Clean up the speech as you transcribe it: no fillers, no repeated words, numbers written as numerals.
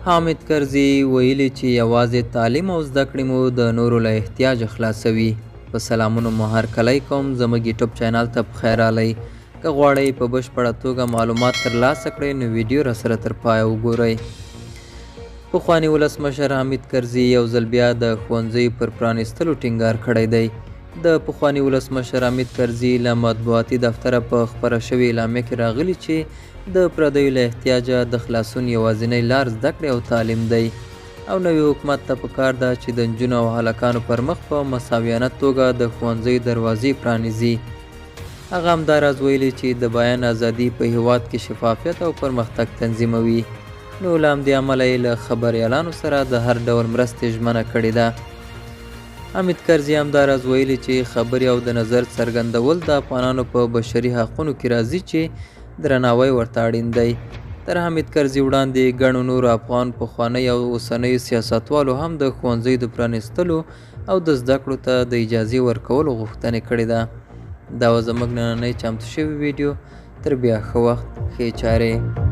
حامد کرزي ویلي چې یوازې تعلیم او زده کړې مو د نورو له احتیاجه خلاصوي. په سلامونو مو هرکلی کوم، زموږ یوټیوب چینل ته پخیر راغلی. که غواړئ په بشپړه توګه معلومات ترلاسه کړئ نو ویډیو راسره تر پایه وګورئ. پخواني ولسمشر حامد کرزي یو ځل بیا د ښوونځیو پر پرانیستلو ټینګار کړی دی. د پخواني ولسمشر حامد کرزي له مطبوعاتي دفتره په خپره شوې اعلامیه کې راغلي چې د پردیو له احتیاجه د خلاصون یوازینۍ لار زده کړې او تعلیم دی او نوي حکومت ته پکار ده چې د نجونو او هلکانو پر مخ په مساویانه توګه د ښوونځیو دروازې پرانیزي. هغه همداراز ویلي چې د بیان ازادي په هیواد کې شفافیت او پرمختګ تنظیموي، نو له همدې امله یې له خبریالانو سره د هر ډول مرستې ژمنه کړې ده. حامد کرزي همداراز ویلي چې خبرې او د نظر څرګندول د افغانانو په بشري حقونو کې راځي چې درناوی ورته اړین دی. تر حامد کرزي وړاندې ګڼو نورو افغان پخوانیو او اوسنیو سیاستوالو هم د ښوونځیو د پرانیستلو او د زده کړو ته د اجازې ورکولو غوښتنې کړې ده. دا وه زموږ نننۍ چمتو شوې ویډیو. تر بیا ښه وخت، ښې چارې.